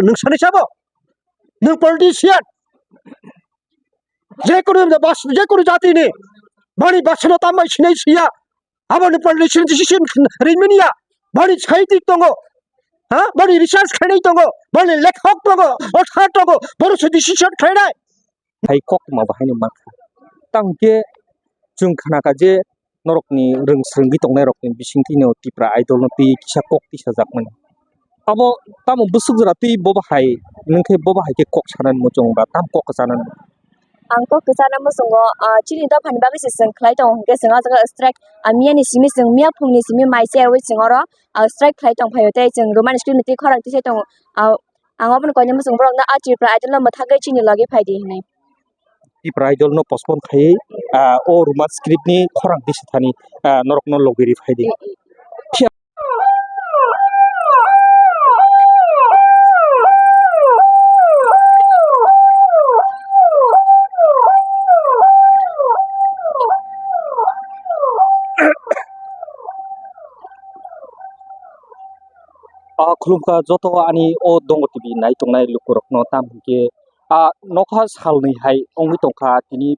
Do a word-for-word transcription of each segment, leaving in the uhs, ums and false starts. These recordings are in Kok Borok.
Nwng sanai sabo? Nwng politician. Jekunu bas-, jekunu jatini bani basano tambai sinai siya. Aboni politician decision rimaniya. Bani scientist tongo. Ha? Bani research khainai tongo. Bani lekhok tongo. Author tongo. Bono se decision khainai. Hai kok ma bahai no mankha. Tamo khe chwng khna kha je norokni rwng swrwngwi tongnairokni bisingtwino Tipra Idol no twi kisa kok tisajakmani. Abo tamo bwswk jora twi bo bahai, nwng khe bo bahai khe kok sanani muchung ba tamo kok kwchanani? Ang kok kwchana muchungo, ah, chini dophani bagwi se chwng khlai tongo, hwnkhe chwng ah jaga strike, ah, miyani simi chwng, miya phungni simi mai chaywi chwng oro, ah, strike khlai tong phaio tei chwng Roman script ni twi khorang tisai tongo. Ah, ang obono koinwi muchung borokno ah Tipra Idol no mwthagwi chini logi phai di hinwi. Tipra Idol no postpone khai, ah, o Roman script ni khorang tisa thani, ah, norok no logi ri phai di. Ah, khulumkha joto ani o Dongo T V nai tongnai lukurokno, tamo hwnkhe, ah, nokha salnwi hai wngwi tongkha tini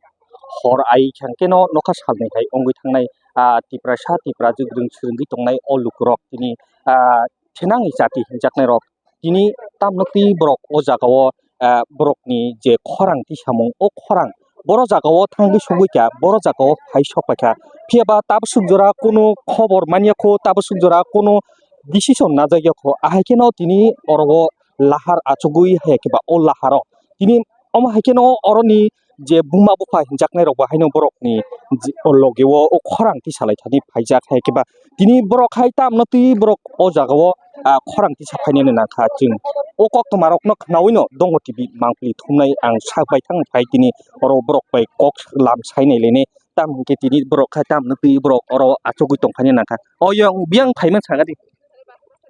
hor ai khe no nokha salnwi hai wngwi thangnai, ah, Tiprasa, Tiprajwk rwng swrwngwi tongnai o lukurok tini, ah, thinangni chati hinjaknairok tini tamno twi borok o jagao, ah, borokni je khorang tisamung, o khorang boro jagao thangwi sogwi kha, boro jagao phai sok paikha. Phiya ba tabswk jora kunu khobor manya kho, tabswk jora kunu decision najak ya kho, ahai kheno tini oro o lahar achugwi hai khe ba o laharo tini omo hai kheno oroni je buma bupha hinjaknai rok bo haino borokni je o logi o, o khorang tisalai thani phaijak hai khe ba tini borok hai tamno twi borok o jaga o, ah, khorang tisa phainani nangkha chwng. O koktwma rokno khnaui no Dongo T V mangpili thumnai ang sak bai thang phai tini oro borok bai kok lam sainai lainai. Tamo hwnkhe tini borok khai tamno twi borok oro achugwi tongkhaini nangkha. O yang biyang phaimani saka di.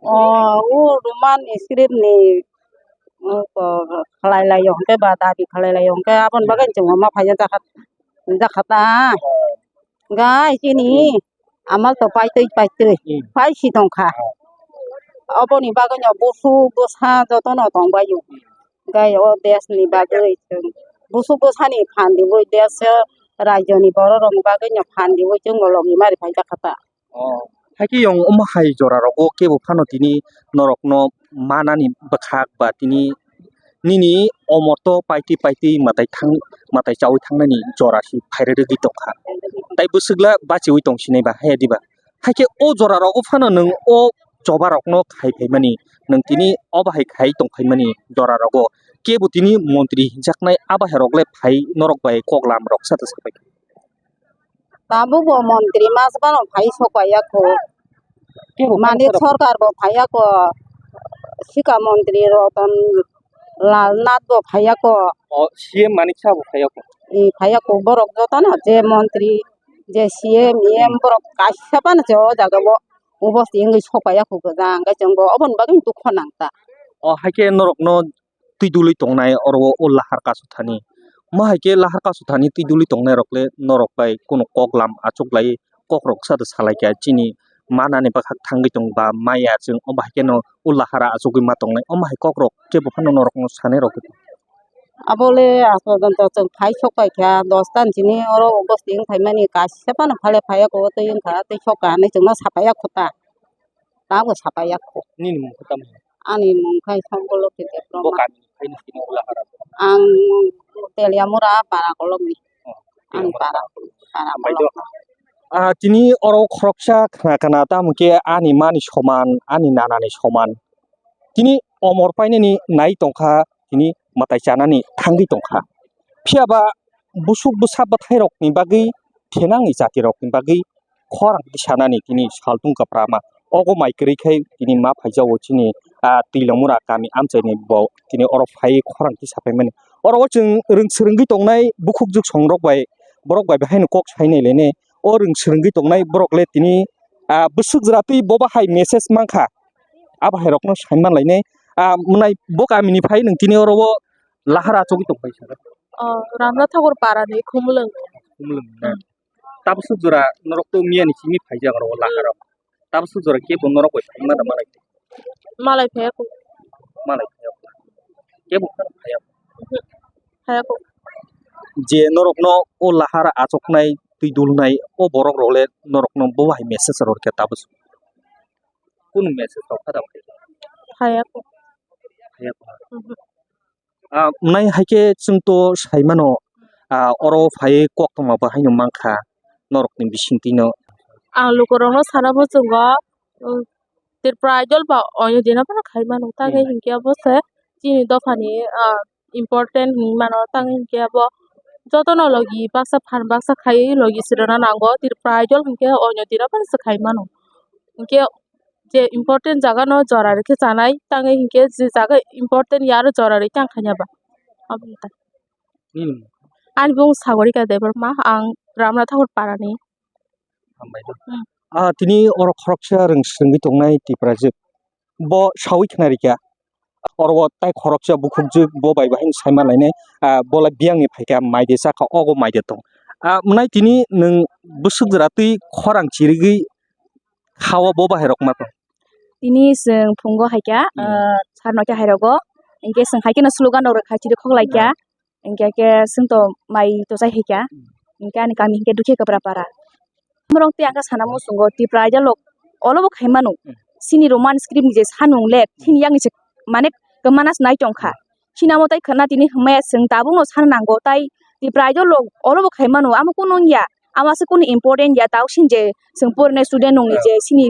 O, o Roman script ni, o, ko, khalai lai hwnkhe ba dabi khalai lai hwnkhe aboni bagwi chwng ma phaiya jakha, jakha ta. Gai chini amal to paitwi paitwi Hmm. phai si tongkha. Oboni bagwi no busu bwsa jotono tongbaio. Gai o desh ni bagwi chwng busu bwsani phan diwi desh rajyo ni borok rok ni bagwi no phan diwi chwng logi mari phai jakha ta. O, haikhe yong omo hai jora rogo kebo phano tini norokno manani bwkhak ba tini nini omor to paitwi paitwi mwtai thang, mwtai chaui thangnani jora si phairwi rwgwi tongkha. Tai bwswk la bachiui tong sinai ba haya diba? Haikhe o jora rogo phano nwng o choba rokno khai phaimani, nwng tini o bahai khai tong phaimani jora rogo kebo tini montri hinjaknai a bahai rok le phai norok bai kok lam rok sa ta sabai. Tabuk bo montri mas bano phai sok ya kho. Kebo Manik phai sorkar bo phai ya kho. Sika montri Roton Lal Nath bo phai ya kho. O C M Manik Saha bo phai ya kho. I phai ya kho borok joto no je montri je C M, E M borok kaisa phano je o jaga bo ubosti wngwi sok ya kho gwja hwnkhe chwng bo oboni bagwi dukho nang ta. O haikhe norok no twi dului tongnai oro o lahar kasu thani. Omo hai khe lahar kasu thani twi dului tongnai rok le norok bai kunu kok lam achuk lai kok rok sa da salai kha chini manani bwkhak thangwi tong ba maya chwng omo hai khe no o lahar achugwi ma tongnai omo hai kok rok kebo phano norok no sanai rok. Abo le aso jonto chwng phai sok pai kha dos ta ni simi oro ubosti wng phai mani kaisa phano phale phai ya kho twi wng kha tei sok kha hinwi chwng no sapai ya kho ta. Tabuk sapai ya kho. Nini mung khe tamo? Ani mung khai Songkolo Kete Bo Brahma. Kami ni khai no tini o lahar o? Ang Teliamura para kolok ni. Oh, Ani Teliamura para, para para kolok. Ah, tini oro khoroksa khna khna tamo khe ani mani soman, ani nanani soman. Tini omor painani nai tongkha, tini mwtai chanani thangwi tongkha. Phiya ba busuk bwsa bwthai rokni bagwi, thenangni jati rokni bagwi khorang sanani tini saltung kwprama. Ogo mai kwrwi khai tini ma phaijago chini, ah, Twilamura kami amchaini bo tini oro phai khorang tisa phaimani. Oro o chwng rwng swrwngwi tongnai bukhukjwk songrok bai, borok bai haino kok sainai lainai. O rwng swrwngwi tongnai borok le tini, ah, bwswk jora twi bo bahai message mankha. Abo hai rokno sai man lainai. Ah, mwnai bo kamini phai nwng tini oro o lahar achugwi tong phai saka. Oh, Ramla Thakur para ni Khumulwng. Khumulwng na. Hmm. Tabuk suk jora norok to miya ni simi phaijak oro lahar o. Tabuk suk jora kebo norok bai phai ma da malai. Malai phai ako. Malai phai ako. Kebo phano phaiya. Phaiya kok. Je norokno o lahar achuknai, twi dulnai, o borok rok le norokno bo hai message rw rwkha tabuk. Kunu message rok kha tabuk. Phaiya kok. Phaiya kok. Mhm. Ah, mwnai hai khe chwng to sai mano, ah, oro phaiwi koktwma bo haino mankha norokni bisingtwino. Ang lukurokno sana muchungo, um, Tripura Idol ba oino dino phano khai mano, tangwi Hmm. hinkhe abo se chini dophani, ah, important hinwi mano, tangwi hinkhe abo jotono logi baksa phan baksa khaiwi logi sirwna nango, Tripura Idol hinkhe oino dino phano se khai mano. Hinkhe je important jaga no jora rikhe chanai, tangwi hinkhe je jaga important ya aro jora rikhe ang khaina ba. Abo ta. Hmm. Ani bung Sagorika Debbarma, ang Ramnathakor parani. Hambai do. Hmm. Ah, tini oro khoroksa rwng swrwngwi tongnai Tiprajwk. Bo sawi khna rikha. Oro tai khoroksa bukhukjwk bo bai bahai sai ma lainai. Ah, bola biyang ni phaikha mai de chakha ogo mai de tong. Ah, mwnai tini nwng bwswk jora twi khorang chirigwi kha o bo bahai rok ma tong. Tini chwng phungo hai kha, Hmm. ah, sar noita hai rogo. Hinkhe chwng hai kheno slogan rok rwkha chiri khok lai kha. Hmm. Hinkhe khe chwng to mai to chai hai kha. Hmm. Hinkhe ani kami hinkhe Dukhe Kaprapara. Borok tei ang khe sana muchungo Tripura Idol rok olo bo khai mano. Hmm. Chini Roman script ni je sanung le, Hmm. chini yang ni se mane kwmana se nai tong kha. Hmm. Chini amo tai khwna tini hwnmaya chwng tabuk no sana nango, tai Tripura Idol rok olo bo khai mano, amo kunu wng ya, amo se kunu important ya, tao sini je chwng porinai student nung ni je sini,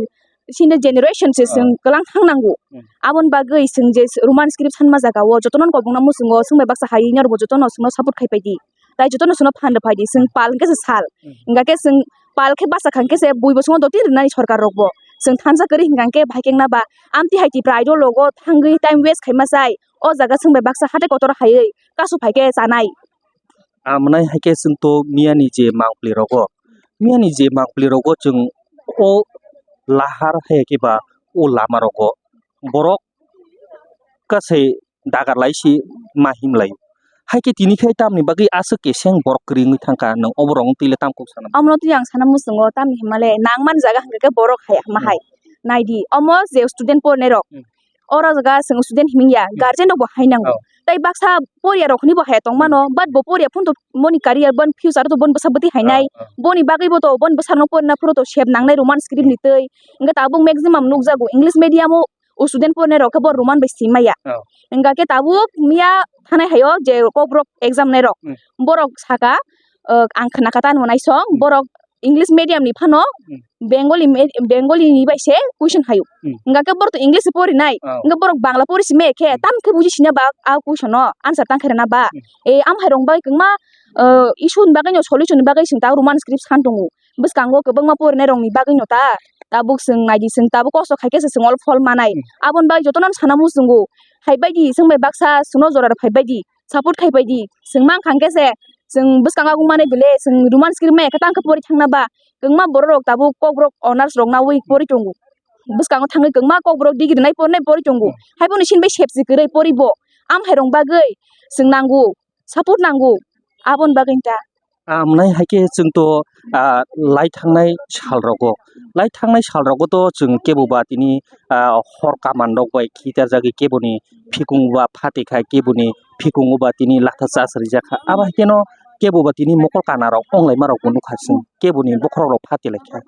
sini generation se chwng kwlang thang nango. Hmm. Aboni bagwi chwng je Roman script sanma jaga o jotono kobongno muchungo, chwng bai baksa hai norok bo jotono chwngno support khai pai di. Tai jotono chwngno phan rw phai di, chwng pal hwnkhe se sal. Hmm. Hingkha khe chwng pal khe bachakha hwnkhe se bui bo chwngno doti rwnani sorkar rok bo. Chwng thansa kwrwi hingkha khe bahai khe wngna ba amtwi hai Tripura Idol rogo thangwi time waste khaima chai. O jaga chwng bai baksa hatai kotor haiwi kasu phai khe chanai. Amwnai hai khe chwng to miyani je mangpli rogo, miyani je mangpli rogo chwng o lahar hai khe ba o lama rogo borok kasai dagar lai si ma him lai. Hai khe tini khai tamni bagwi aswk keseng borok kwrwi wngwi thang kha, nwng oborok wng twi le tam kok sana? Omono twi ang sana muchungo, tamni hwnma le nang man jaga hwnkhe borok hai ma Hmm. hai. Nai di, omo je student porinai rok, Hmm. oro jaga chwng student himya, Hmm. guardian rok bo hai nango. Oh. Tai baksa poriya rok ni bo hai tong mano, Hmm. but bo poriya phun to boni career, boni future to boni bwsa bwtwi hai nai. Oh, oh. Boni bagwi bo to boni bwsa no porina phuru to sep nang nai Roman script ni twi. Hwnkhe tabuk maximum nukjago English medium o o student porinai rok khe bo Roman bai si maya. Oh. Hingkha khe tabuk miya thanai hai o je Kokborok exam nai rok. Hmm. Borok saka, uh, ang khna kha tamo naisong, Hmm. borok English medium ni phano Hmm. Bengali me-, Bengali ni bai se question hayo. Hmm. Hingkha khe borok to English se porinai. Oh. Hingkha borok Bangla pori si maya khe Hmm. tam khe buji sina ba a question no answer tang khe rwna ba. Hmm. E am hai rong bai kwngma, uh, issue ni bagwi no solution ni bagwi chwng ta Roman script san tongo. Bwskango kwbangma porinai rokni bagwino ta, tabuk chwng naidi, chwng tabuk kosto khai khe se chwng ol phol manai. Hmm. Aboni bagwi jotono sana muchungo, hai baidi chwng bai baksa chwngno jora rw phai baidi, support khai baidi, chwng mankha hwnkhe se chwng bwskango aguk manai bile chwng Roman script maya khe tang khe pori thangna ba, kwbangma borok rok tabuk Kokborok honours rok naui pori tongo. Bwskango thangwi kwbangma Kokborok degree nai porinai pori tongo. Hmm. Hai bono sini bai sepsi kwrwi pori bo, am hai rok bagwi chwng nango, support nango, aboni bagwi ta. Ah, mwnai hai khe chwng to, ah, lai thangnai sal rogo, lai thangnai sal rogo to chwng kebo ba tini, ah, hor kaman rok bai khitarjagwi keboni phikung ba phatikha, keboni phikung ba tini latha chas rijak kha. Abo hai kheno kebo ba tini mokol kana rok onglaima rok bo nukha chwng, keboni bokhorok rok phati lai kha.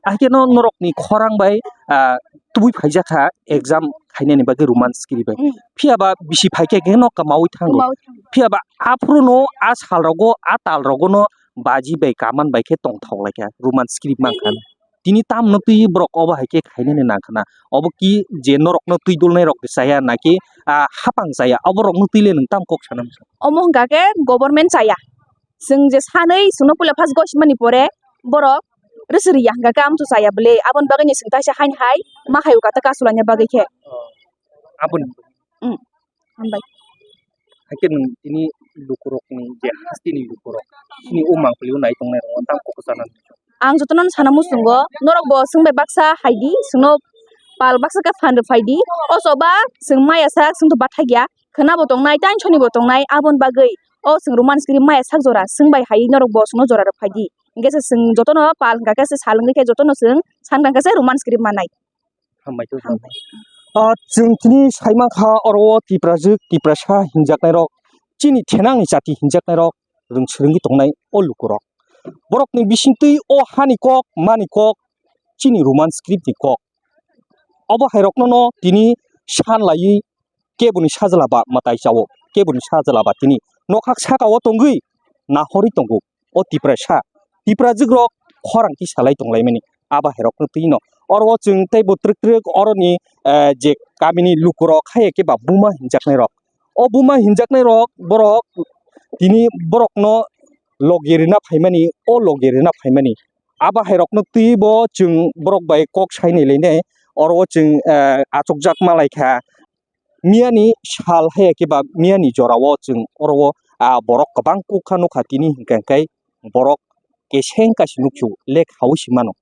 Ahai kheno norok ni khorang bai, ah, tubui phaijak kha exam khainani bagwi Roman script bai. Mm. Phiya ba bisi phai khe khe no kwmaui thango. Kwmaui thango. Phiya ba aphuru no a sal rogo, a tal rogo no baji bai kaman bai khe tongthok lai kha Roman script mankha. Tini tamno twi borok obo hai khe khainani nang khna. Obo ki je norok no twi dulnai rok chaya naki, ah, hapang chaya, obo rok no twi le nwng tam kok sana? Omo hwnkha khe government chaya. Chwng je sanwi chwngno puila first gosimani pore borok rwchwrwi ya hwnkha khe amtwi chaya bwle, aboni bagwi ni chwng taisa haini hai ma hai o kata kasulaina bagwi khe. Aboni Mm, hambai. Hakhe nwng tini lukurokni je hasteni lukurok chini o mangpili o nai tongnai rok tam kok sana. Ang jotono sana muchungo norok bo chwng bai baksa hai di, chwngno pal baksa khe phan rw phai di. O choba chwng maya sak chwng to bathak ya. Khwna bo tongnai, tension ni bo tongnai, aboni bagwi o chwng Roman script maya sak jora, chwng bai hai norok bo chwngno jora rw phai di. Hingke se chwng jotono pal hingka khe se sal wngwi khe jotono chwng san khe se Roman script manai. Hambai khe. Hambai. Ah, chwng tini saimankha oro o Tiprajwk, Tiprasa hinjaknairok, chini thenangni jati hinjaknairok rwng swrwngwi tongnai o lukurok. Borokni bisingtwi o hani kok, mani kok, chini Roman script ni kok. Obo hairokno no tini san laiwi keboni sajla ba mwtai chao, keboni sajla ba tini nokhak saka o tongwi nahorwi tongo o Tiprasa, Tiprajwk rok khorang tisalai tonglaimani abo hairokno twi no. Oro o chwng teibo twrwk twrwk oroni, eh, je kamini lukurok hai khe ba buma hinjaknai rok. O buma hinjaknai rok borok tini borokno logi rwna phaimani, o logi rwna phaimani. Abo hairokno twibo chwng borok bai kok sainai lainai. Oro o chwng, eh, achukjak malaikha. Miyani sal hai khe ba miyani jorao chwng oro o, ah, borok kwbang kukha nukha tini hinkha khe borok keseng kaisa nuksu lek hawi si mano.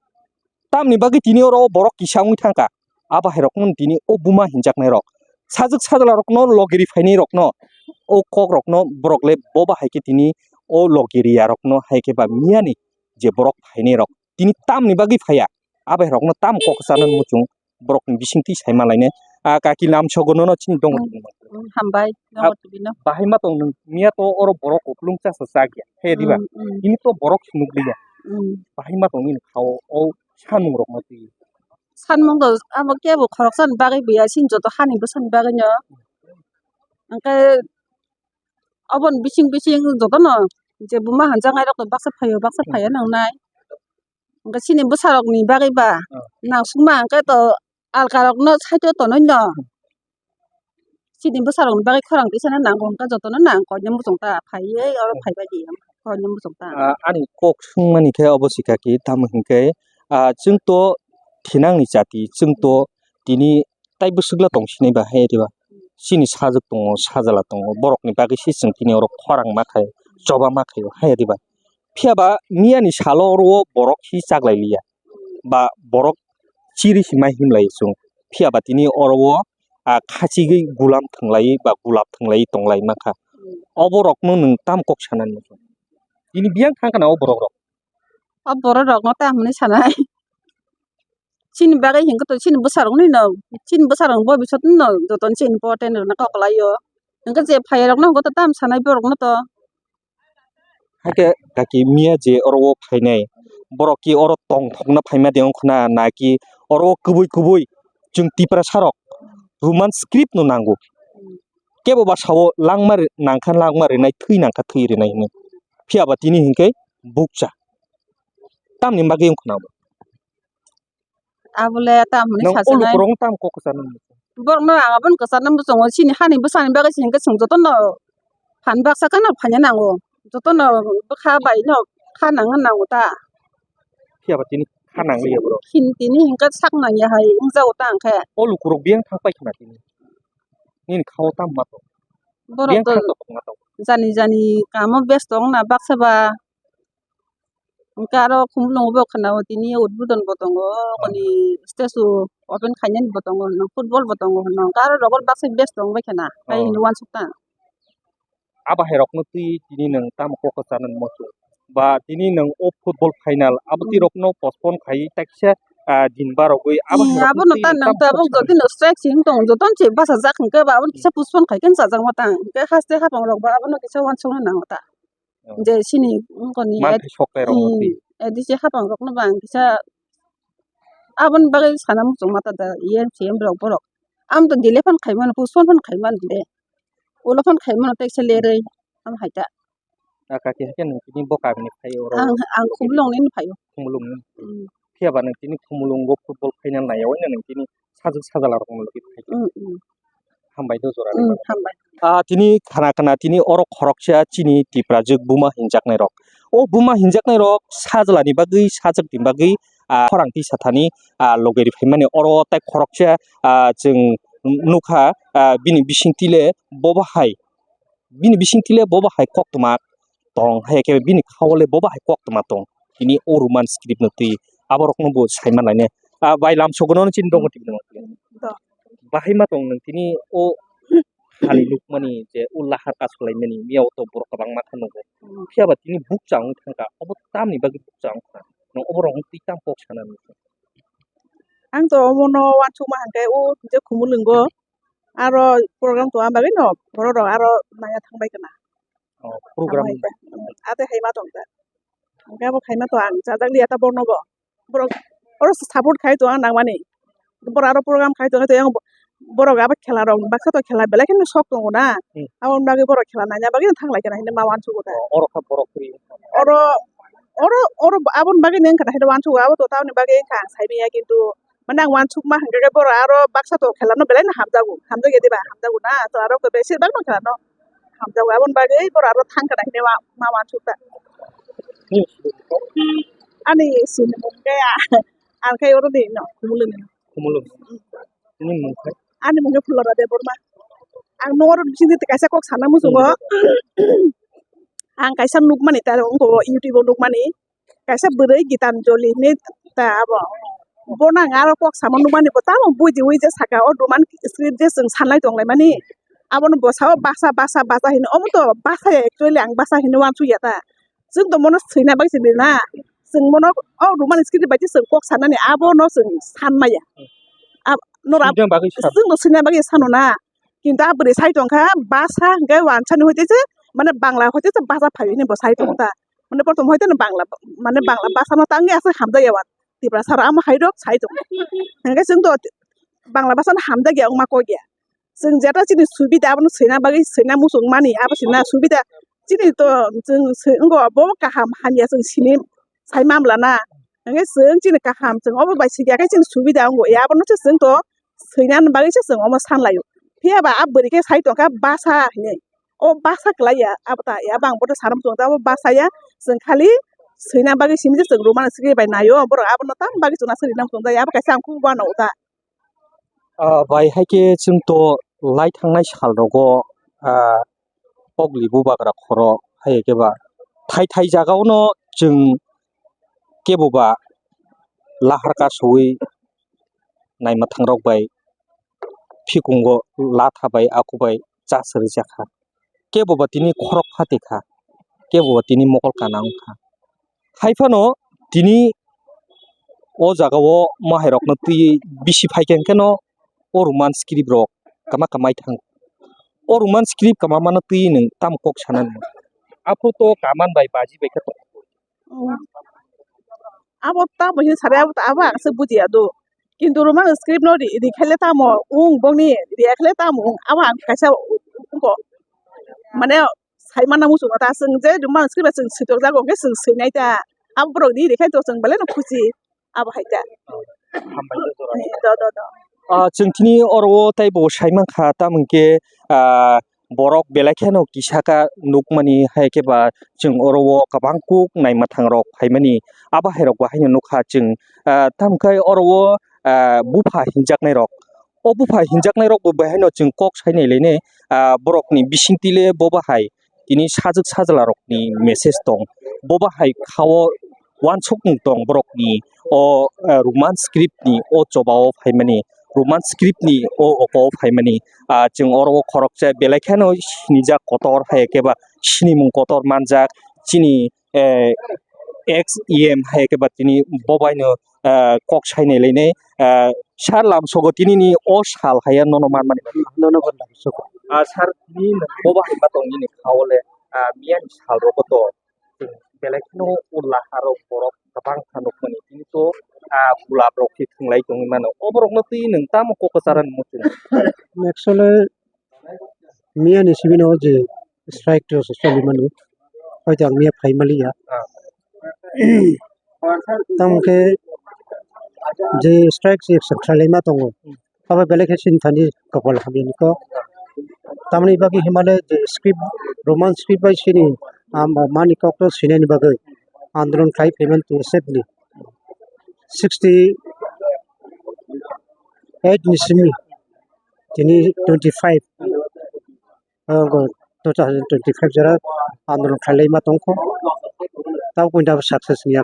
Tamni bagwi tini oro o borok kisa wngwi thangkha. Abo hairokno tini o buma hinjaknairok. Sajwk sajlarokno logiri phainairokno o kokrokno borok le boba hai khe tini o logiriyarokno hai khe ba miyani je borok phainairok tini tamni bagwi phaiya. Abo hairokno tam kok sana muchung borokni bisingtwi saima lainai. A kaki lamsogo nono chini dongo. Mm, mm, hambai, ah, nongo tubino. Bahai ma tong nung, miya to oro borok kuplung chasa chakya. He diba? Mm, mm. Tini to borok sinuk liya. Mm. Bahai ma tong nini khao o sanmung rok ma twi. Sanmung do abo kebo khoroksa ni bagwi biya sini joto hani bwsa ni bagwi no. Hwnkhe oboni bising bising joto no je buma hanjaknai rok baksa phaio, baksa phaio nang nai. Hwnkhe chini bwsarokni bagwi ba, oh, nangsukma hwnkhe to alkarokno side-o tonwi no. Chini bwsarokni bagwi khorang tisano nango hwnkhe jotono nang koinwi muchung ta phaiwi oro phaibai di koinwi muchung ta. Ah, ani kok swngmani khe obo sikha ki tamo hinkhe, ah, chwng to thinangni jati, chwng to tini tai bwswkla tong sinai ba hai diba? Chini sajwk tongo, sajla tongo, borokni bagwi se chwng tini oro khorang ma khai, choba ma khaio hai diba? Phiya ba miyani salo oro o borok si chaklai liya ba borok chiri si mai himlai chwng. Phiya ba tini oro o, ah, khachigwi gulam thwnglai ba gulap thwnglai tonglai mankha. O borokno nwng tam kok sanani muchung? Tini biyang thang khana o borok rok. O borok rokno tam hwnwi sanai. Chini bagwi hinkhe to chini bwsarokno no, chini bwsarokni bobiswt no jotono se important rwna kok laio. Hinkhe je phaiyarokno hinkhe to tam sanai borokno to. Hakhe kaki miya je oro o phainai, borok ki oro tongthokna phaima de wngkha na, na ki oro o kubui kubui chwng Tiprasa rok Roman script no nango. Kebo ba sao langma ri-, nangkha langma rinai, thwi nangkha thwi rinai hinwi. Phiya ba tini hinkhe bukcha. Tamni bagwi wngkha na bo? Abole tam hwnwi. Nang sajaknai. Olu kwrwng tam kok kwchar nang. Borokno ang abono kwcharna muchungo, chini hani bwsani bagwi se hinkhe chwng jotono phan baksa kheno phaina nango, jotono bwkha bai no kha nangna nango ta. Phiya ba tini kha nangliya borok. Chini tini hinkhe sak nangya hai wngjago ta hwnkhe. Olu kwrwng biyang thang pai khna tini. Nini khao tam ma to. Borok biyang to thang to tongma to. Jani jani kamo besto wngna baksa ba. Hwnkhe aro Khumulwngo bo khwnao tini udbodon bo tongo, koni statue open khainani bo tongo, football bo tongo hwno. Hwnkhe aro rogor baksa best tong bai khana, hai hwnwi uansuk ta. Abo hai rokno twi tini nwng tamo kok kwcharnani muchung? Ba tini nwng o football final abo twi rokno postpone khai takisa, ah, din barogwi abo hai rokno abono twi ta nwng nwng tamo tamo jotino strike sing tong, jotono se bachajak hwnkhe ba abono kisa postpone khai khe chajakma tang. Hwnkhe haste hapang rok ba abono kisa uansukna nango ta. Je chini wngkoni manthai sok kai rok no twi. A D C hapang rok no bang kisa aboni bagwi sana muchung mata da E M C M rok borok. Am to delay phan khai mano, postpone phan khai mano le. Ulo phan khai mano teksa leroi am hai ta. A kaki hakhe nwng tini bo kami ni phai oro. Ang, ang Khumulwng ni phai o. Khumulwng ni. Phiya ba nwng tini Khumulwngo football final nai ya, oino nwng tini sajwk sajla rok no logi phai. Hambai do jora. Hambai. Ah, tini khana khana tini oro khoroksa chini Tiprajwk buma hinjaknai rok. O buma hinjaknai rok sajla ni bagwi, sajwk ni bagwi, ah, khorang tisa thani, ah, logi ri phaimani oro tai khoroksa, ah, chwng nukha, ah, bini bisingtwi le bobo hai, bini bisingtwi le bobo hai koktwma tong, hai khe bini khao le bobo hai koktwma tong. Tini o Roman script no twi aborok no bo sai manai ne. Ah, bai lamsogo no chini dongo tini. Bahai ma tong nang tini o hali nukmani je o lahar kasulaimani miya o to borok kwbangma kha nugo. Phiya ba tini bukcha wng thangkha, obo tamni bagwi bukcha wng kha? Nwng oborok wng twi tam kok sana nukha? Ang to omono uansukma hwnkhe o je Khumulwngo aro program tongma bagwi no borok rok aro naiya thangbai kana. Oh, program. Amo hai khe, ate hai ma tong kha. Hwnkhe abo khaima to ang chajak liya ta borno bo. Borok oro support khai tong ang nangmani. Borok aro program khai tong khe to yang bo-, borok abo khela rok baksa to khela belai kheno sok tongo na. Hmm. Aboni bagwi borok khela naina bagwi thang lai khe na hinwi ma uansugo ta. Oh, oro kha borok twi. Oro, oro, oro aboni bagwi nang khe na hinwi uansugo abo to tamoni bagwi wngkha ang sai manya kintu mane ang uansukma hwnkhe borok aro baksa to khela no belai no hamjago, hamjakya diba hamjago na to aro besi bak no khela no. Hamjago aboni bagwi borok aro thang kana hinwi ma, ma uansuk ta. Ani sini mung khe a, ang khe oro ni no, Khumulwng ni no. Khumulwng. Nini mung khe? Ani mung khe Phulara Debbarma. Ang noro bising twi kaisa kok sana muchungo. Hmm. Ang kaisa nukmani ta wngkho YouTube o nukmani. Kaisa bwrwi Gitanjali hinwi ta abo. Bono ang aro kok sama nukmani bo tamo bujiui je saka o roman script je chwng sanlai tonglaimani. Abono bwsao basa basa basa hinwi omo to basa ya actually ang basa hinwi uansukya ta. Chwng to mono swina bai se na. Chwng mono o roman script bai se chwng kok sanani abono chwng sanmaya. Ab-, nora Swina bagwi sano. Chwng to swina bagwi sano na. Kintu a bwrwi sai tongkha basa hwnkhe wansani hoite se mane Bangla hoite se basa phai hinwi bo sai tongkha. Mane prothom hoite no Bangla mane Bangla basa no tangwi aswk hamjakya wan Tiprasa rok amo hai rok sai tongkha. Hwnkhe chwng to Bangla basa no hamjakya wngma kok ya. Chwng jeta chini subida abono swina bagwi swina muchung mani abo swina subida chini to chwng swi wngkha bo kaham hamya chwng sini sai mamla na. Hwnkhe chwng chini kaham chwng obo bai swikha khe chini subida wngo ya abono se chwng to swinani bagwi se chwng omo sanlaio. Phiya ba a bwrwi khe sai tongkha basa hinwi. O basa kwlai ya, abo ta ya, abo ang bote sana muchung ta, abo basa ya. Chwng khali swina bagwi simi se chwng roman script bai naio, borok abono tam bagwi chwngno swrwina muchung ta, abo kaisa ang kuk uanw ta. Ah, bai hai khe chwng to lai thangnai sal rogo, ah, pokli bubagra khoro hai khe ba thai thai jaga o no chwng kebo ba lahar kasoui naima thangrok bai phikungo latha bai aku bai cha sari jakha. Kebo ba tini khorok phati kha, kebo ba tini mokol kana wngkha. Hai phano tini o jaga o mahairokno twi bisi phai khe hwnkhe no o roman script rok kama kama thang. O roman script kama mano twi nwng tamo kok sana nang. Aphuru to kaman bai baji bai khe tong. Abo tamo hin sari abo, abo ang se bujiya do. Kintu roman script no ri, ri khaile tamo wng bongni, ri khaile tamo wng. Abo ang kaisa wngkho. Mane sai mana muchungo ta, chwng je roman script chwng switok jago hwnkhe chwng swinai ta. Abo borok ni ri khai to chwng belai no khusi. Abo hai ta. Hambai khe jora. Do, do, do. Ah, chwng tini oro o tei bo sai mankha, tamo hwnkhe, ah, borok belai kheno kisa kha nukmani, hai khe ba chwng oro o kwbang kuk naima thang rok phaimani, abo hai rok bo haino nukha chwng, ah, tamo khe oro o, ah, bupha hinjaknai rok, o bupha hinjaknai rok bo bahai no chwng kok sai nai lainai, ah, borok ni bisingtwi le bo bahai tini sajwk sajla rok ni message tong, bo bahai kha o uansukmung tong borokni o, eh, roman script ni o choba o phaimani, roman script ni o oko o phaimani, ah, chwng oro o khoroksa belai kheno sinijak kotor hai khe ba sinimung kotor manjak chini, eh, ex E M hai khe ba tini bo bai no, eh, kok sai nai lainai, eh, sir lamsogo tini ni o sal hai ya nono manmani. Nono bo lamsogo. Ah, sir tini bo bahai ma tong nini kha o le, ah, miya ni sal rogo to. Chwng belai kheno o lahar rok borok kwbang kha nukmani, tini to, ah, gulab rok khe thwnglai tongwi mano. O borok no twi nwng tamo kok kwchara ni muchung? Actually, miya ni simi no je strike to se choli mani, hoito ang miya phai mali ya. Ah. Tamo khe je strike se action khlai ma tongo. Abo belai khe chini thani kopal hamya ni kok. Tamoni bagwi himale je script, roman script bai chini, ah, mani kok no sinani bagwi andolon khlai phaimani T S F ni sixty eight ni simi tini twenty five, ah, two thousand twenty five jora andolon khlai ma tongkho. Tamo kunda success ya.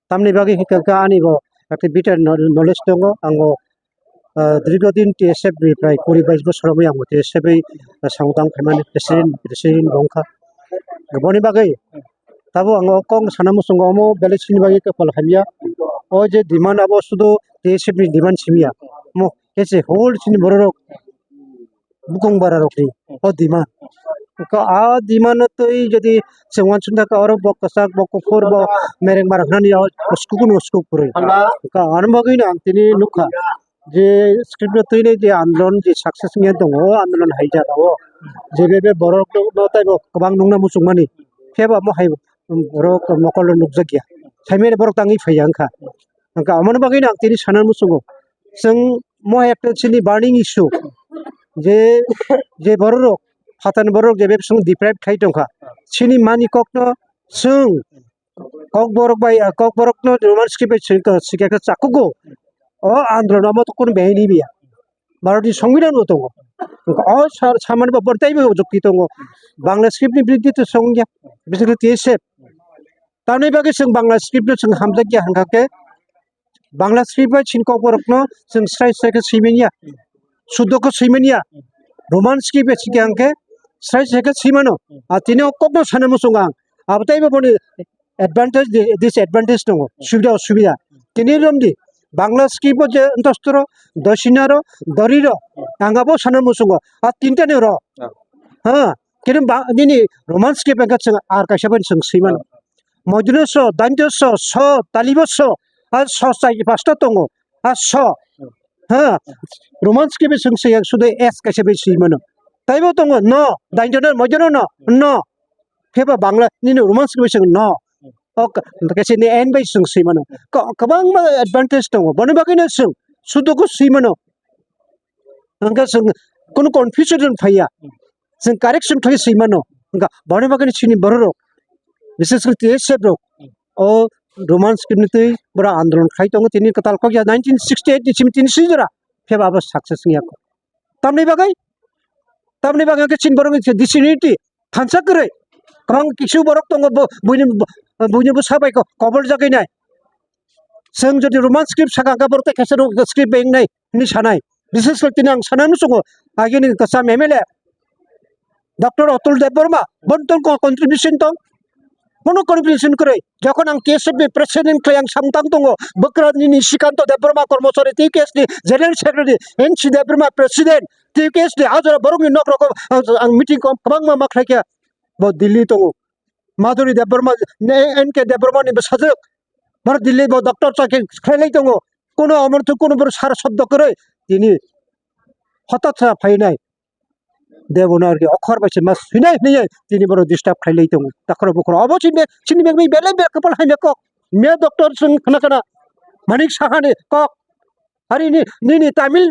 Tamoni bagwi hwnkhe ani bo ekta bitter kno-, knowledge tongo. Ang bo, ah, dirgho din T S F ni prai kuri bais bosor romwi ang bo T S F ni, ah, samung tang phaimani president, president bo wngkha. Boni bagwi tabuk ang o kok sana muchungo omo belai chini bagwi kopal hamya. O je demand abo sudu T S F ni demand simi ya. Mo kese whole chini borok rok bukung bara rok ni o demand. Ka a demand no twi jodi chengwan chunda ka oro bok kasak bok kuphur bo mereng bara hnani o skukun o skuk puri. Ka ano bagwi no ang tini nukha. Je script no twi nai je andolon je success wngya tongo, o andolon hai jagao je bebak borok no taibo kwbang nukna muchungmani phiyaba omo hai borok mokol o nukjakya, saimanya borok tangwi phaiya wngkha. Hwnkha omono bagwino ang tini sana muchungo, chwng mo ekta chini burning issue je, je borok rok phatani borok rok je bebak deprive khai tongkha, chini mani kokno chwng Kokborok bai, ah, Kokborok no Roman script bai swi-, swi khe chakugo. O andolon amo to kunu behini biya. Bharot ni Songbidan bo tongo. O sa-, samani bo bortai bo jukti tongo. Bangla script ni biruddhe to songya. Basically T S F. Tamni bagwi chwng Bangla script no chwng hamjakya hwnkha khe Bangla script bai chini Kokborok no chwng srai srai khe swimanya. Suddo khe swimanya. Roman script bai chini hwnkhe srai srai khe swimano. A tini o kokno sana muchungo ang. Abo tei bo boni advantage di-, disadvantage tongo, subida osubida. Tini romdi Bangla script o je ntostoro, dosinaro, doriro, ang abo sana muchungo. A tinta ni ro. Ha, kini ba-, nini Roman script hwnkhe chwng ar kaisa bai chwng swimano. Moidino so, dainto so, so, talibo so, a so chai pasta tongo, a so. Ha, Roman script bai chwng swiyang sudo S kaisa bai swimano. Taibo tongo, no, dainto no, moidino no, no. Pheba Bangla nini Roman script bai chwng no. O ka-, kaisa ni N bai chwng swimano. Ka-, kwbangma advantage tongo. Boni bagwino chwng suduku swimano. Hwnkhe chwng kunu confusion phaiya. Chwng correction khlai swimano. Hwnkha boni bagwino chini borok rok, bises khe T S F rok, o Roman script ni twi bora andolon khai tongo tini kwtal kokya nineteen sixty eight ni simi tini swijora. Pheba abo success wngya kho. Tamni bagwi, tamni bagwi hwnkhe chini borok ni disunity thansa kwrwi. Kwbang kisu borok tongo bo, buini, buini bwsa bai ko-, kobol jagwi nai. Chwng jodi Roman script saka hwnkhe borok tei kaisa rok script bai wngnai hwnwi sanai. Bises khe tini ang sanai muchungo, agini kwcham M L A Doctor Atul Debbarma, bono tong ko contribution tong? Bono contribution kwrwi. Jokhon ang T S F ni president khlai ang samung tang tongo, bwkra nini Srikanto Debbarma Kormosari, T K S ni general secretary, N C Debbarma president, T K S ni ajora borokni nok rok ang, ang meeting ko kwbangma ma khlai kha. Bo Delhi tongo. Madhuri Debbarma, N K Debbarma ni bwsajwk. Boro Delhi bo doctor chakri khlai lai tongo. Kono amor tu kono boro sar shobdo kwrwi. Tini hotat sa phainai. Devanagari okhor bai se ma swinai hinwi tini borok disturb khlai lai tongo. Takhoro bukhoro obo chini, chini bag ni belai bag kwpal hai kok. Me doctor chwng khna khna Manik Saha ni kok. Hari ni, nini Tamil,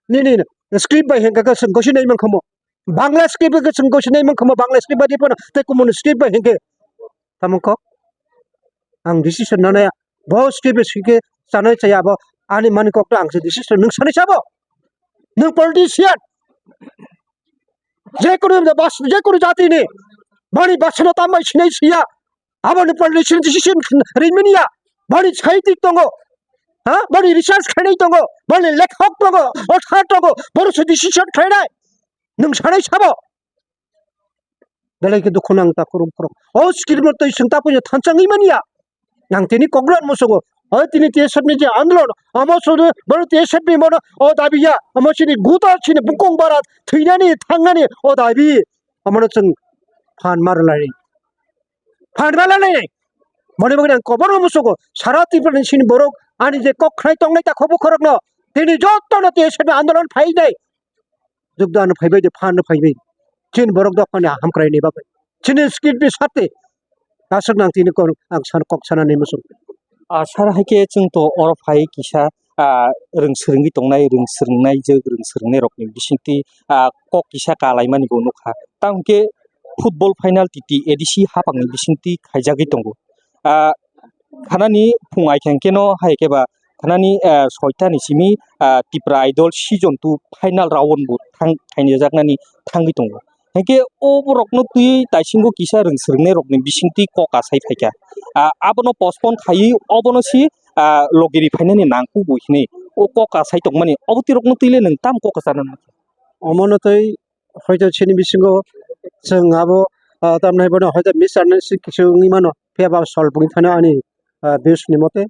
nini script bai hengka ka chwng gosi nai mankha mo. Bangla script bai chwng gosi nai mankha mo, Bangla script bai phano tei kumuni script bai hengke. Tamo kok? Ang decision nanaya. Bo script bai script chanai chaya bo ani mani kok to ang se decision nung sanai sabo. Nung politician. Jekunu bas-, jekunu jatini bani basano tambai sinai siya. Aboni politician decision rimaniya. Bani scientist tongo. Ha? Bani research khainai tongo. Bani lekhok tongo. Author tongo. Bono se decision khainai. Nung sanai sabo. Belai khe dukhu nang ta khurung khurung. O script no twi swng ta punya thansa wngwi manya. Ang tini kokran musugo. O tini T S F ni je andolon, omo sunu bono T S F ni bono o dabi ya. Omo chini guta chini bukung bara thwinani thangnani o dabi. Omono chwng phan mar lai. Phan mar lai. Mone bagwi ang kobor musugo. Sara Tripura ni chini borok ani je kok khnai tongnai ta khobo khorokno. Tini jotto no T S F ni andolon phai nai. Jogdan phaibai de phan phaibai. Chini borok dok phani hamkrai ni bagwi. Chini script ni sate. Aswk nang tini kok, ang san kok sana ni muchung. Ah, sir, hai khe chwng to oro phai kisa, ah, rwng swrwngwi tongnai, rwng swrwngnai jwk, rwng swrwngnai rokni bisingtwi, ah, kok kisa kalaimani bo nukha. Tamo khe football final T T A D C hapangni bisingtwi khaijagwi tongo. Ah, khanani phung ai khe no hai khe ba khanani, ah, soita ni simi, ah, Tipra Idol season two final round bo thang khainajaknani thangwi tongo. Hinkhe o borokno twiwi taisingo kisa rwng swrwngnairokni bisingtwi kok asai phaikha. Ah, abono postpone khaiwi obono si, ah, logi ri phainani nangkukgo hinwi o kok asai tongmani. Obo twi rokno twi le nwng tamo kok sana nangkha? Omono twi hoito chini bisingo chwng abo, ah, tamni bono hoito misunderstanding kisu wngwi mano. Phiya ba solve wngwi phano ani, ah, views ni mote.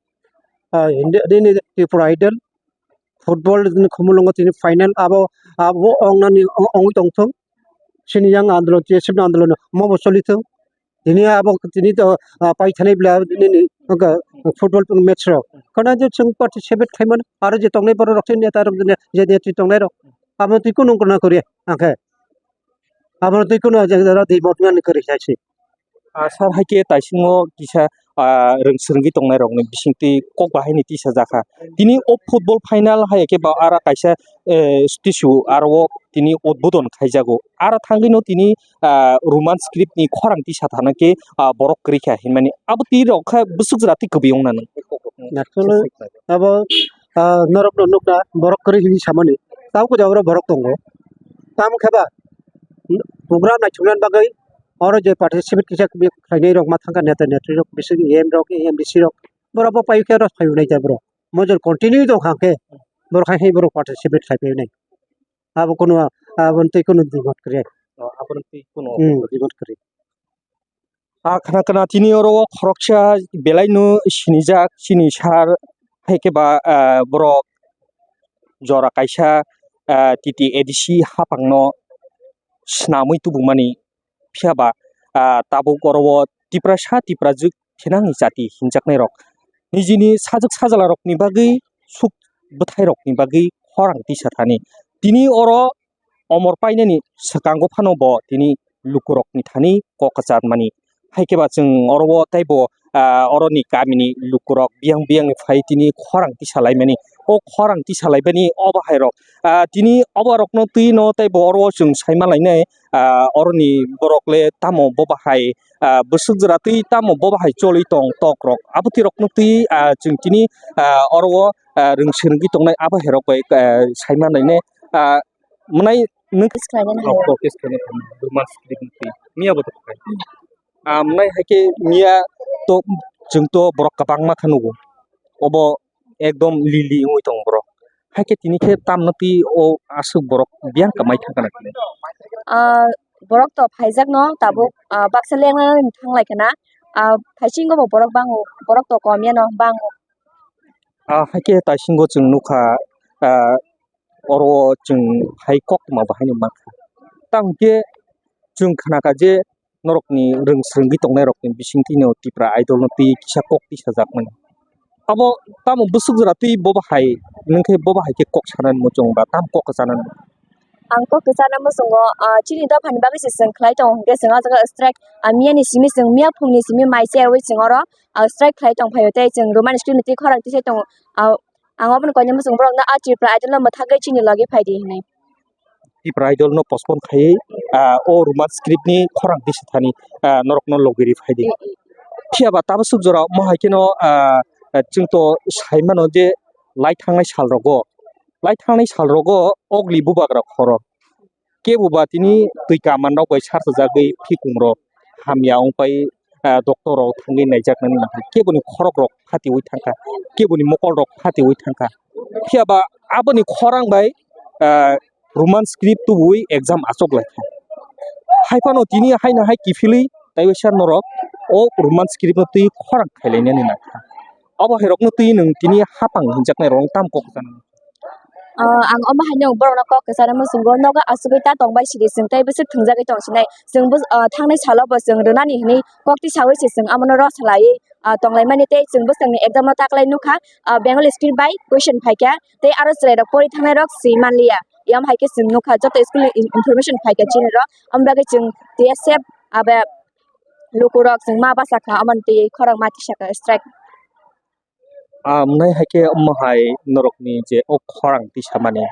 Ah, hindi, hindi, Tripura Idol. Football ni khumulwngo tini final abo, abo ongnani o-, ongwi tongthung. Sini yang andolon, T S F ni andolon mobo solithung. Tini abo tini to, ah, paithanai bla nini, oka, football match rok. Kana je chwng participate khaimano, aro je tongnai borok rok, neta rok, je, je netri tongnai rok. Abo twi kunu kunu kori, angkhe. Abo twi kunu je, je, je, motnani kori sai si. Ah, sir, hai khe taisingo kisa, ah, rwng swrwngwi tongnai rokni bisingtwi kok bahaini tisa jakha. Tini o football final hai khe ba ara kaisa, eh, statue aro o tini udbodon khaijago. Aro thangwino tini, ah, Roman script ni khorang tisa thana khe, ah, borok kwrwi kha hinmani. Abo twi rok kha bwswk jora twi kwbwi wngna nang. Actually, abo, ah, norok no nukna borok kwrwi hinwi samani. Tamo khe oro borok tongo. Tamo khe ba, program naithoknani bagwi oro je participate kisa khlainai rok ma thangkha neta netri rok, bising E M rok, A M D C rok, borok bo paikhe oro phaiwi nai ta borok. Mojol continue tong kha khe borok hai hai borok participate khlai phaiwi nai. Abo kono, abo twi kono demand kwrwi. Oh, abo twi kono Hmm, demand kwrwi. Ah, khna khna tini oro o khoroksa belai no sinijak chini sir hai khe ba, ah, borok jora kaisa, ah, T T A D C hapang no swnamwi tubumani. Phiya ba, ah, tabuk oro o Tiprasa, Tiprajwk thinangni jati hinjaknai rok nijini sajwk sajla rokni bagwi suk bwthai rokni bagwi khorang tisa thani. Tini oro omor painani swkango phano bo tini lukurokni thani kok kwcharmani. Hai khe ba chwng oro o tei bo, ah, oroni kamini lukurok biyang biyangni phai tini khorang tisa laimani. O khorang tisa laibani obo hai rok, ah, tini obo rokno twi no tei bo oro o chwng sai ma lainai, ah, oroni borok le tamo bo bahai, ah, bwswk jora twi tamo bo bahai choli tong tok rok. Abo twi rokno twi, ah, chwng tini, ah, oro o, ah, rwng swrwngwi tongnai abo hai rok bai, ah, sai ma lainai, ah, mwnai nwng Practice khlainani hai. Practice khlaina thangma, Roman script ni twi. Miya bo to khai. Ah, mwnai hai khe miya to chwng to borok kwbangma khe nugo. Obo ekdom lili wngwi tongo borok. Hai khe tini khe tamno twi o aswk borok biyang kwmai thangkha na khe. Ah, borok to phaijak no tabuk, ah, baksa lengnani thanglai khna. Ah, phaisingo bo borok bango, borok to kom yano bango. Ah, hai khe taisingo chwng nukha, ah, oro chwng hai koktwma bahaino mankha. Tamo khe chwng khnakha je norokni rwng swrwngwi tongnairokni bisingtwino Tipra Idol no twi kisa kok tisajakmani. Abo tamo bwswk jora twi bo bahai, nwng khe bo bahai khe kok sanani muchung ba tamo kok kwchanani? Ang kok kwchana muchungo, ah, chini dophani bagwi se chwng khlai tongo hwnkhe chwng o jaga strike, ah, miyani simi chwng miya phungni simi mai chawi chwng oro, ah, strike khlai tong phaio tei chwng Roman script ni twi khorang tisai tongo. Ah, ang obono koinwi muchung borokno, ah, Tripura Idol no mwthagwi chini logi phai di hinwi. Tipra Idol no postpone khaiwi, ah, o Roman script ni khorang tisa thani, ah, norokno logiri phai di. Phiya ba tabaswk jora omo hai kheno, ah, chwng to sai mano je lai thangnai sal rogo, lai thangnai sal rogo ogli bubak rok khoro. Kebo ba tini twi kaman rok bai sarsajagwi phikung rok hamya wng pai, ah, doctor rok thangwi naijaknani nangkha. Keboni khorok rok phatiwi thangkha, keboni mokol rok phatiwi thangkha. Phiya ba aboni khorang bai, ah, Roman script tubui exam achuk lai kha. Hai phano tini haino hai kiphilwi tei waisa norok o Roman script no twi khorang khailainani nangkha. Obo hai rokno twi nwng tini hapang hinjaknai rok tam kok sana. Ah, ang omo hai no borok no kok kwchana muchungo nogo asugwi ta tongbai sidi chwng tei bwswk thwngjagwi tong sinai. Chwng bw-, ah, thangnai salo bo chwng rwnani hinwi kok tisawi se chwng amo no rw salaiwi, ah, tonglaimani tei chwng bwswkni exam no taklai nukha, ah, Bengali script bai question phaikha tei aro chwrairok pori thangnairok swi manliya. Yam hai khe chwng nukha joto school ni in-, information phaikha chini rok. Omo bagwi chwng T S F abo lukurok chwng ma bachakha, omoni twi khorang ma tisakha strike. Ah, mwnai hai khe omo hai norokni je o khorang tisamani.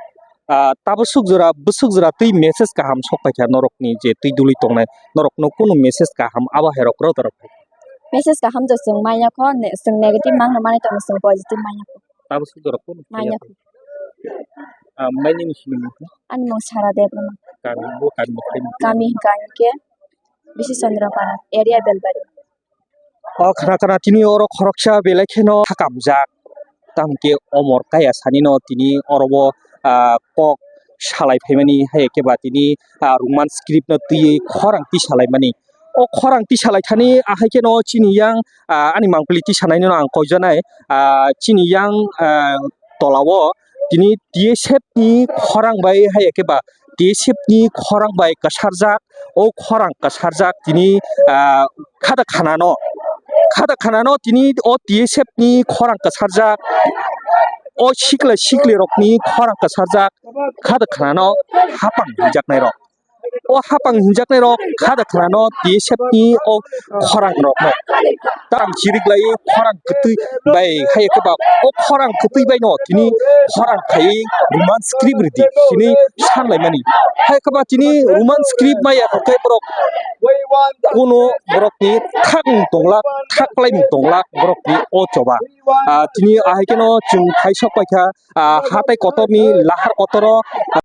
Ah, tabaswk jora, bwswk jora twi message kaham sok paikha norokni je twi duli tongnai, norokno kunu message kaham abo hai rok rw dorok. Message kaham to chwng manya kho, ne-, chwng negative mangno manwi tongno chwng positive manya kho. Tabaswk jora kunu Manya kho. Ah, mwnai nini simi mung khe? Ani mung Sara Debbarma. Kami bo kami ni khe? Kami hwnkha ani khe Bisi Chandrapara, area Belbari. O khna khna tini oro khoroksa belai kheno thakamjak. Tamo khe omor kaya sani no tini oro bo, ah, kok salai phaimani, hai khe ba tini, ah, Roman script no twiwi khorang twi salaimani. O khorang tisalai thani ahai kheno chini yang, ah, ani mangpili tisanai no ang koijanai, ah, chini yang, ah, tola o tini T S F ni khorang bai hai khe ba T S F ni khorang bai kwsarjak, o khorang kwsarjak tini, ah, khada khana no, khada khana no tini o T S F ni khorang kwsarjak, o sikla sikli rok ni khorang kwsarjak khada khana no hapang hinjaknai rok. O hapang hinjaknai rok khada khana no T S F ni o khorang rok no. Tang chirik lai khorang kwtwi bai hai khe ba o khorang kwtwi bai no tini khorang khai Roman script ridi tini san lai mani. Hai khe ba tini Roman script maya khe borok kono borok ni thak tonglak, thak lai tonglak borok ni o choba. Ah, tini ahai kheno chwng khai sok paikha, ah, hatai kotor ni lahar kotor o,